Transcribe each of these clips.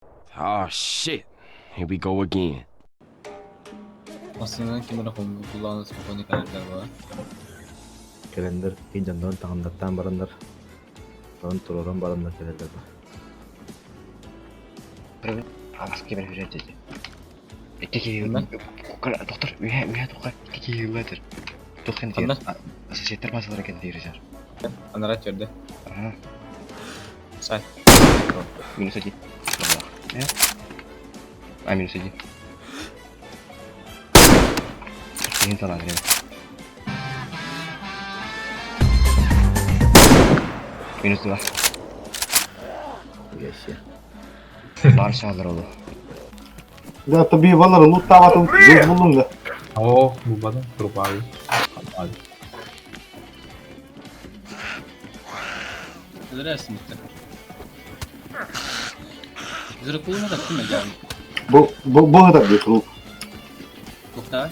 Oh shit. Here we go again. Массыынанан ким эрэ хомуйбутулаан спокойно кэлэллэр буолар. Кэлэннэр киин дьоннорун таҥыннартаан бараннар, онон туруоран бараннар кэлэллэр бу. Аҕас ким эрэ үрэр дии. Икки киһи Ханна? доктор үһэ үһэ туха икки киһи ыыллар Туох Ханна? соседтар базалара кэнтиир сэр. Анараа төрдө. Ага. Сай. Минус один. А, минус один. Киһин талаан Минус два. Хуя Баар саалар олу. Да, тобі валер лутаватым булдум да. О, булбадым, турбайы. Зря смыттар. Зырыкулуна да ким эдэр? Бу бу бу это бит лут. Тухта?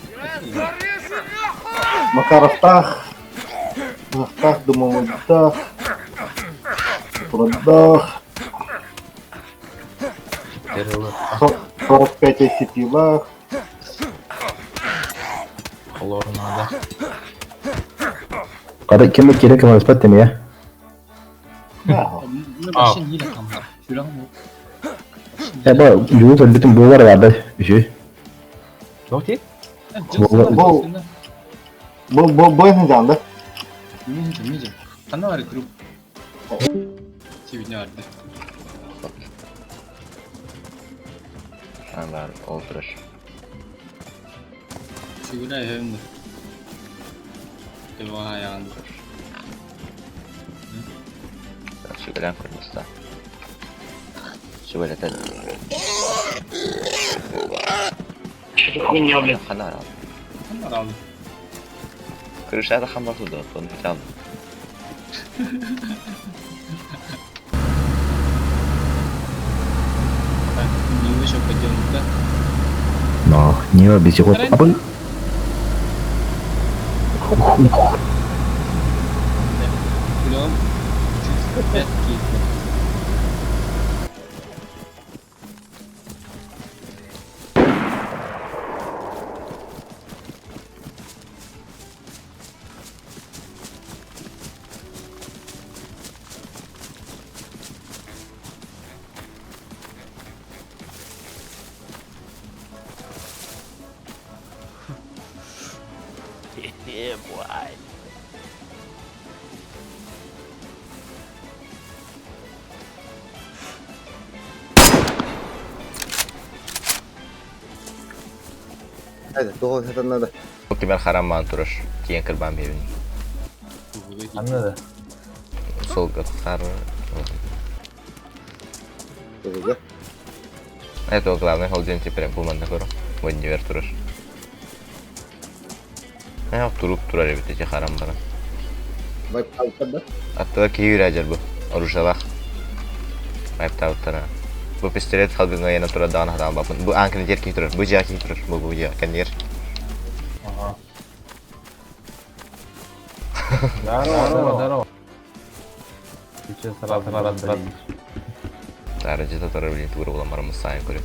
Макаровтах, Махтах, Думамадтах, Продах, 45 SCP-лах. Олор надо. Кара ким керек көмөлөспөт эмиэ? Мы вообще не там. Э, бу юут өлбүтүн буолар баада үһү. Туох дии? Бу бу бу бу жанды. Ханна бар групп. Сегодня барды. Бар ол турар. Сегодня эһэмдэ. Эва аян. Сүгэлээн көрмөстө. Сүгэлэтэн. Хуйня, блядь. Ханна арал. Ханна арал. Крышата хан бар туда, он хотел. Так, не вышел пойдем, да? Но, не везеход. Абы. Күлөм. 5 киит. Yeah, boy. Hadi, doğru надо. Кимер харамаан турар. Тиен кырбан берин. Ханна да? Сол хар. Это главное, холден теперь булманда көрө. Бу турар. Э, туруп турар эбит эти харам бара. Аттыга киһи үрээдьэр бу. Оружалах. Айыптаабыттара. Бу пистолет халгыҥа яна турар даҕаны хатаан баппын. Бу аан кэннигэр киһи турар. Бу дьиэ киһи турар. Бу бу дьиэ кэннигэр. Ага. Здорово, здорово. Сейчас сразу раз, раз. Тары дьиэ турар блин тугура буолан бараммыт саайан көрү.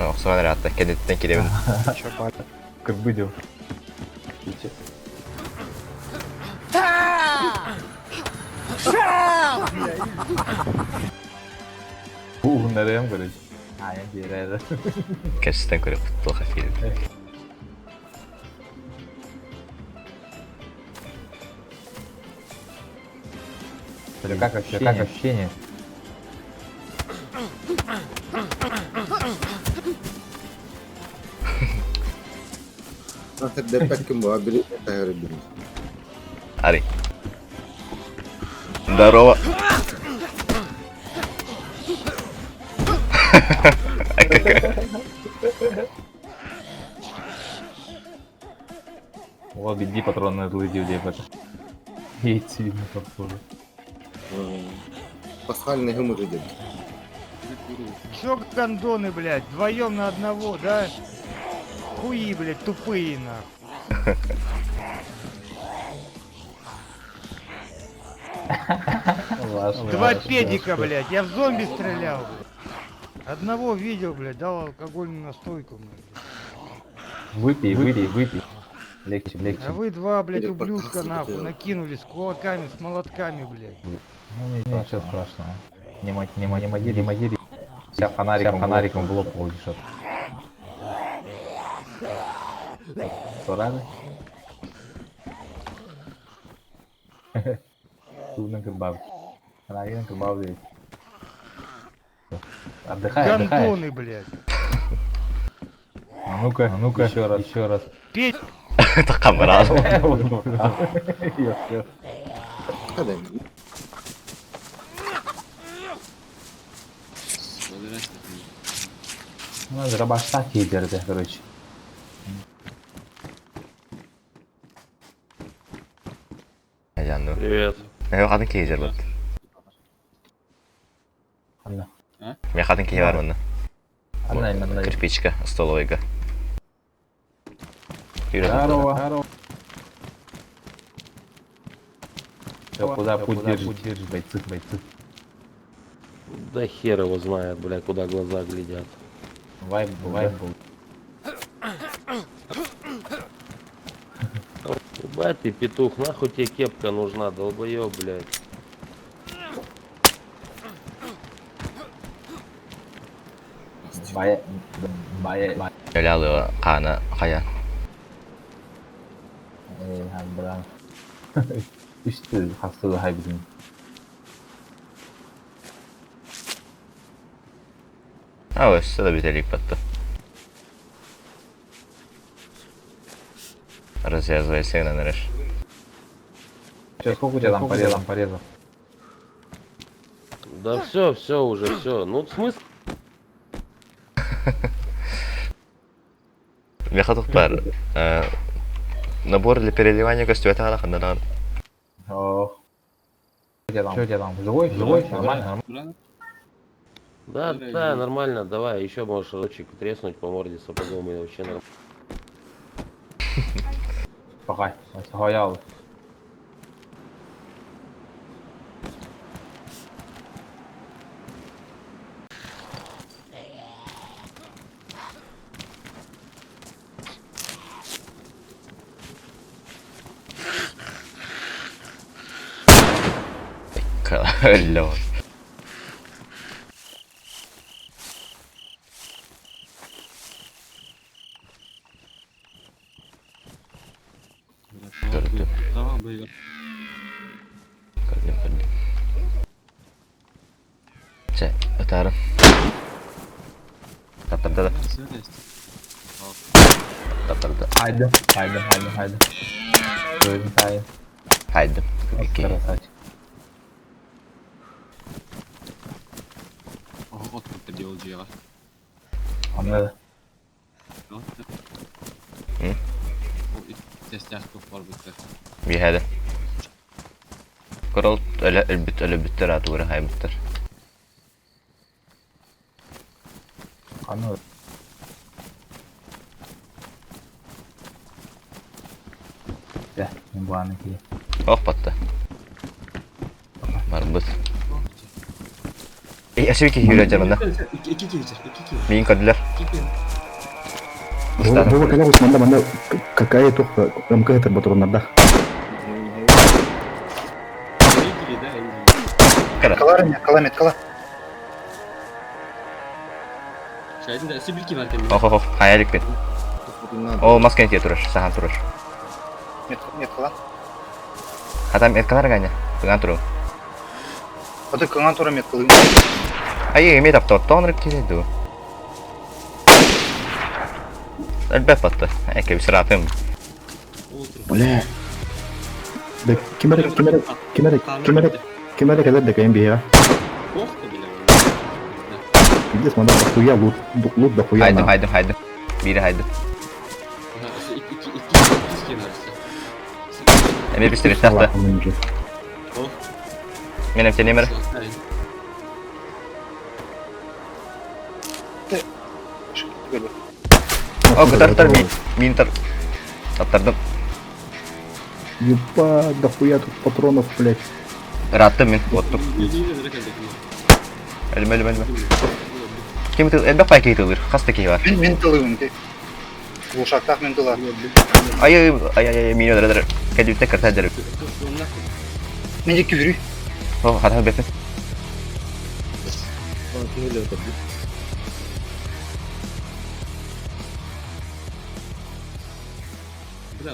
Охсуган эрэ атта кэнниттэн кирэбин. Кырбыдил. Уһуннарыам көрөй. Аайан биэрээр. Кэстэн көрө туох фильм. Как вообще, как ощущение? Ари. Здорово. О, беди патроны отлетел деп это. Яйца видно похоже. Пасхальный гумор идет. Чё гондоны, блядь, вдвоем на одного, да? Хуи, блядь, тупые, нахуй. Два педика, блядь, я в зомби стрелял, блядь. Одного видел, блядь, дал алкогольную настойку, блядь. Выпей, выпей, выпей. Легче, легче. А вы два, блядь, Или ублюдка, подкаст нахуй, хотел. накинулись с кулаками, с молотками, блядь. Ну, ничего страшного. Не мо- не мо- не могили, не могили. Вся фонариком, фонариком в лоб получишь. Тураны? Трудно кебаб. Фонариком кебаб ведь. Отдыхай, отдыхай. Гондоны, блядь. А ну-ка, а ну-ка, еще раз, еще раз. Петь, Камера. У нас дробашта кидерді, короче. Жанну. Привет. Мен хатын кейзер бат. Анна. Мен хатын кейзер бар мында. Анна, Анна. Кирпичка столовойга. Здорово. Здорово. Всё, куда путь держит, держит, бойцы, бойцы. Да хер его знает, бля, куда глаза глядят. Вайб был, вайб был. Ебать ты, петух, нахуй тебе кепка нужна, долбоеб, блядь. Бая, бая, бая. Өлялы қаны қая. Бра. Үсті хастығы хайбидин. А, өссі да бітелік батты. Развязывайся, нырыш. Сейчас сколько у тебя там порезов, порезов? Да все, все уже, все. Ну, смысл Меха бар. Набор для переливания костюма қандан. Ох. Что у тебя там? Живой? Живой? Нормально? Нормально? Да, да, нормально, давай, еще можешь рочек треснуть по морде сапогом и вообще нормально. Пока. Хоял. Лёд. Көрдүм. Көрдүм, көрдүм. Чэ, ытарым. Таптырды да. Таптырды. Haydi. Haydi, haydi, haydi. Gördüm sayın. Хайдым. Окей. Красавчик. Anladı. Hı? Биһәде. Корол өлө өлбүт өлө бүттөр атура хайбыттар. Anladı. Gel, bu anı ki. Ох батты. Барбыт. Эй, әсі ки хүрә жарманда. Мин көрдүлөр. Бу кэлэ Усманда манда какая тух МК батроннарда. Ох, ох, ох, хаялик бит. О, маска не турар, сахан турар. Хатам эткалар ганя. Туган туру. Ай, эме тапты, тонрып келеді. Әлбәт батты. Әке бисратым. Бля. Да кимере кимере кимере кимере кимере кэлэр да кэм биһига. Здесь манда дохуя лут лут дохуя. Хайдым, хайдым, хайдым. Бири хайдым. Эме пистолет тахта. Мен эмтенемер. О, көтөр мин мин тар. Таптырдым. Ебать, дохуя тут патронов, блядь. Ырааттым мин, оттум. Өлүмэ, өлүмэ, өлүмэ. Ким тыл, элбэх пай киһи тылыр, хас да киһи бар. Мин мин тылыбын ти. Глушактаах мин тыла. Ай, ай, ай, ай, мин өлөр, кэлүүттэ кырта дәрү. Мен же күрү. О, хата беппин.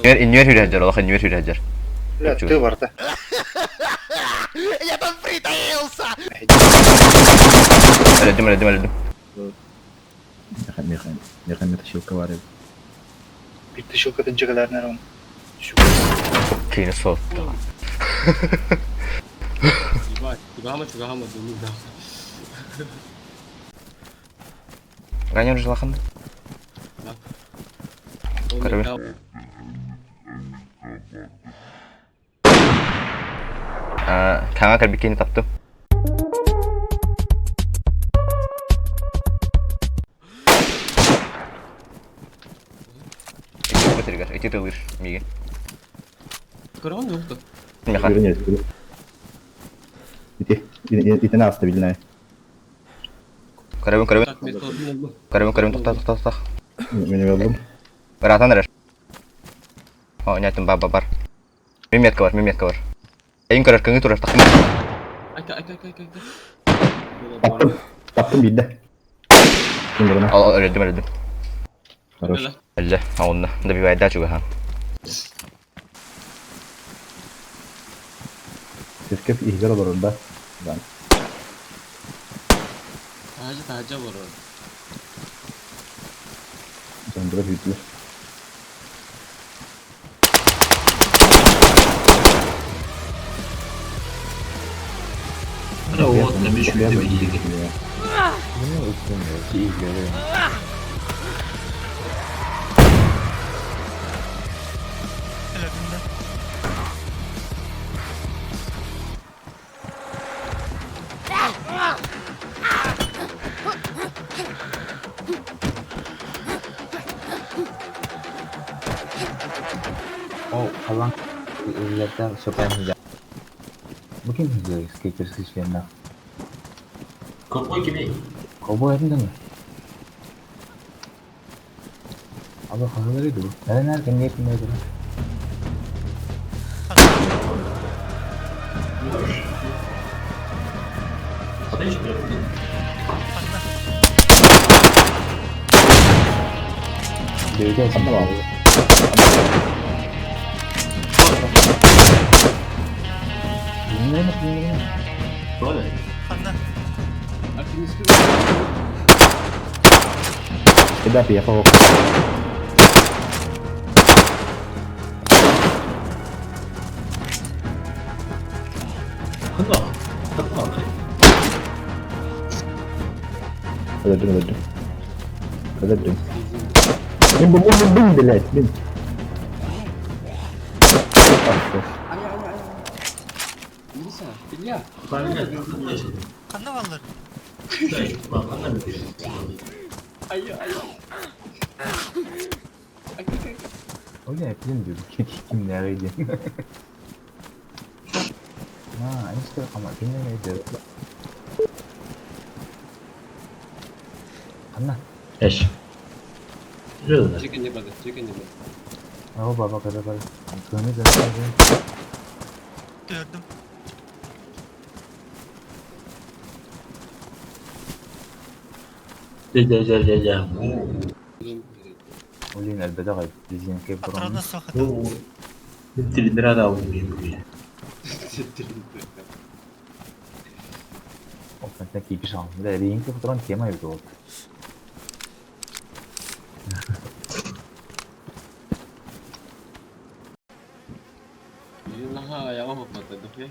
Иннүөр хүрэ олох иннүөр хүрэ Бля, ты барда. Я там притаился! Өлөдүм, өлөдүм, өлөдүм. Меха, меха, метащилка варил. Битти шылкатын жыгаларына ром. Киини сотту. Чугахама, думаю, да. Ранен жылахан. Көрөбүн. Каңа кэлбиккини таптым. Ити тылыр миги. Көрөн жокто. Меха. Ити, ити наста билнай. Көрөбүн, көрөбүн. Так, мен толдум. Көрөбүн, көрөбүн, тохта, тохта, тохта. Мени болдум. Ыраатан эрэр. О, нятым ба бар. Мен метка бар, мен метка бар. Эйин көрөр, кыңы турар, тахтым. Айка, айка, айка, айка. Таптым. Таптым бидде. Ким бурuna? Ал, өлөдүм, өлөдүм. Хорош. Әлле, аунна. Добивай да чугахан. Сескеп ихгер олорун да. Да. Тажы тажа бар. Söndüre büyüdüler. О, халан иллерден сөпен хиджа. Бу ким хиджа скейтер сишленна? Какой кими? Ковбой этинден ми? Abi hazırlarıydı bu. Neden erken niye kimleydi bu? Döveceğiz. Tamam. Dinleme dinleme. Кеда пиехал. Öldüm öldüm. Öldüm. Bin bin bin bin блядь, bin. Илья. Канна баллар. Ай, ай. O ne film diyor. Kim nereydi? Ha, işte ama dinlemeydi. Anla. Эш. Чекен не бады, чекен не бады. О, баба kada bari. Kığını zaten. Gördüm. Олин әлбәдә гай. Резинке Патроны бронь. сохата. Опа, кипиш ал. Да, резинке патрон тема бит ол. Наха, я могу подать, да я.